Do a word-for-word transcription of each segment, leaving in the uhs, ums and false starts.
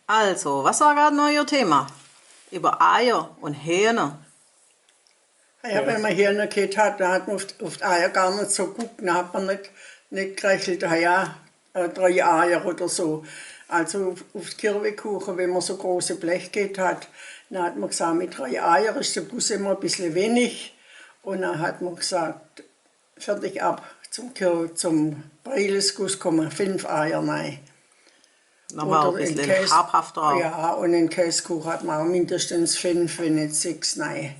Also, was war grad noch Ihr Thema? Über Eier und Hühner. Ja, wenn man Hühner gehabt hat, dann hat man auf, auf die Eier gar nicht so geguckt. Dann hat man nicht, nicht gerechnet, ah ja, äh, drei Eier oder so. Also auf, auf die Kirwekuchen, wenn man so große Blech gehabt hat, dann hat man gesagt, mit drei Eier ist der Guss immer ein bisschen wenig. Und dann hat man gesagt, fertig ab, zum Kir-, zum Breilesguss kommen fünf Eier rein. Nochmal ein bisschen Käse-, habhafter. Ja, und in Käsekuchen hat man auch mindestens fünf, wenn nicht sechs rein.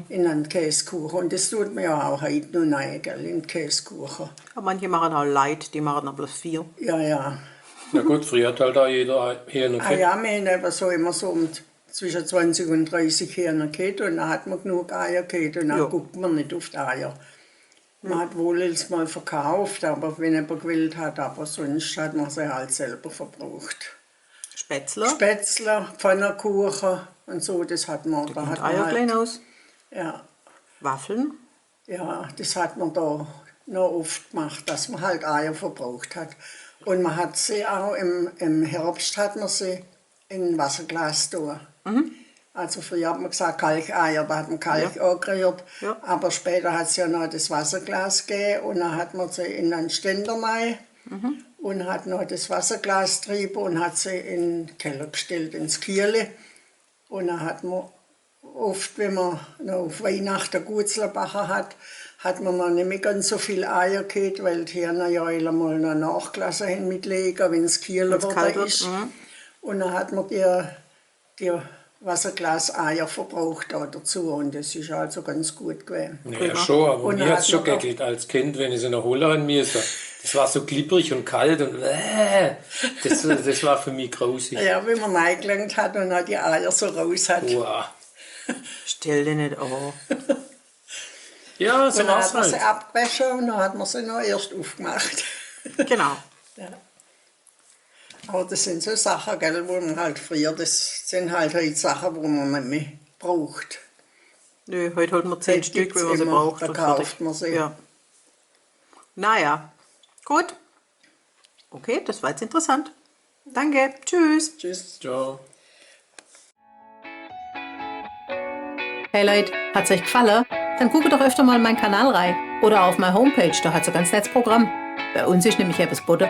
In einen Käsekuchen. Und das tut man ja auch heute noch rein, gell, in Käsekuchen. Ja, manche machen auch light, die machen dann bloß vier. Ja, ja. Na gut, früher hat halt auch jeder Hühner gehabt. Ah ja, wir haben aber so immer so um zwischen zwanzig und dreißig Hühner gehabt und da hat man genug Eier gehabt und da guckt man nicht auf die Eier. Man hat wohl jetzt mal verkauft, aber wenn jemand gewollt hat, aber sonst hat man sie halt selber verbraucht. Spätzle? Spätzle, Pfannkuchen und so, das hat man, da hat man halt Eier klein aus. Ja. Waffeln? Ja, das hat man da noch oft gemacht, dass man halt Eier verbraucht hat. Und man hat sie auch im, im Herbst hat man sie in ein Wasserglas tun. Also früher hat man gesagt Kalkeier, da hat man Kalk angerührt. Ja. Aber später hat es ja noch das Wasserglas gegeben und dann hat man sie in einen Ständer rein und hat noch das Wasserglas getrieben und hat sie in den Keller gestellt, ins Kiele. Und dann hat man oft, wenn man noch auf Weihnachten Gutzler gebacken hat, hat man noch nicht mehr ganz so viel Eier gehabt, weil die Hühner ja einmal noch nachgelassen haben mit Legen, wenn es kühler geworden ist. Und dann hat man die, die Wasserglas-Eier verbraucht da dazu und das ist also ganz gut gewesen. Ja, schon, aber mir hat es schon geekelt als Kind, wenn ich sie noch holen musste. Das war so glibberig und kalt und, äh, das, das war für mich grausig. Ja, wenn man reingelangt hat und dann die Eier so raus hat. Uah. Stell dich nicht an. Ja, so war es halt. Und dann hat man sie abgewaschen und dann hat man sie noch erst aufgemacht. Genau. Ja. Aber das sind so Sachen, gell, wo man halt früher, das sind halt heute Sachen, wo man nicht mehr braucht. Nö, heute holt man zehn Stück, wenn man sie braucht, und fertig. Heute gibt es immer, da kauft man sie. Ja. Naja, gut. Okay, das war jetzt interessant. Danke, tschüss. Tschüss. Ciao. Hey Leut, hat es euch gefallen? Dann guckt doch öfter mal in meinen Kanal rein oder auf meine Homepage, da habt ihr ein ganz nettes Programm. Bei uns ist nämlich etwas geboten,